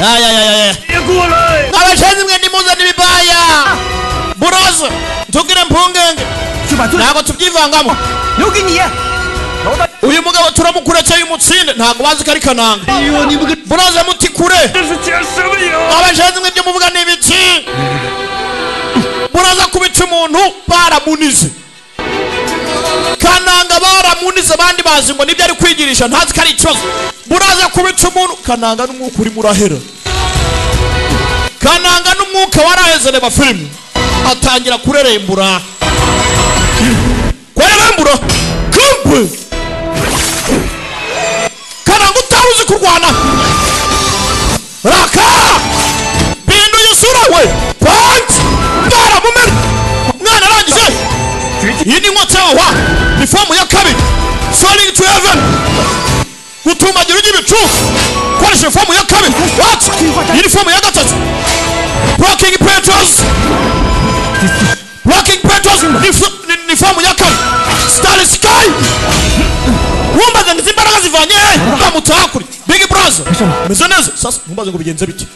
Ay ay ay ay. Abashenzi mwe nimuza n'ibibaya. Buraza tugire mpungenge. Ntabwo tubyivangamo. Uyu mugabo turamukuretse y'umutsinde ntabwo bazi ko ari Kananga. Buraza muti kure. Abashenzi mwe ibyo muvuga ni ibiki? Buraza kubica umuntu baramunize. Kananga baramunize abandi bazi ngo nibyo ari kwigirisha ntazi ko ari ikibazo. Buraza kubica umuntu Kananga n'umwuka uri murahera. Kananga n'umwuka waraheze reba filime. Atangira kurerembura. Kurerembura. Kumbe. Kananga utaruzi kurwana. Raka! Bindu yusura we. Punch! Baramumena. Mwana arangije. Iyi ni inkota wa ni fomu ya kabiri. Soaring to heaven. Gutumbagira ujya ibicu. Koresha fomu ya kabiri. What? Iyi ni fomu ya gatatu. Blocking Petros. Blocking Petros ni fomu ya kabiri. Star Sky. Wumbaze ngo imbaraga zivanye he? Bamutakuri. Big Brother. Meze neza. Sasa wumbaze ngo bigenze bite?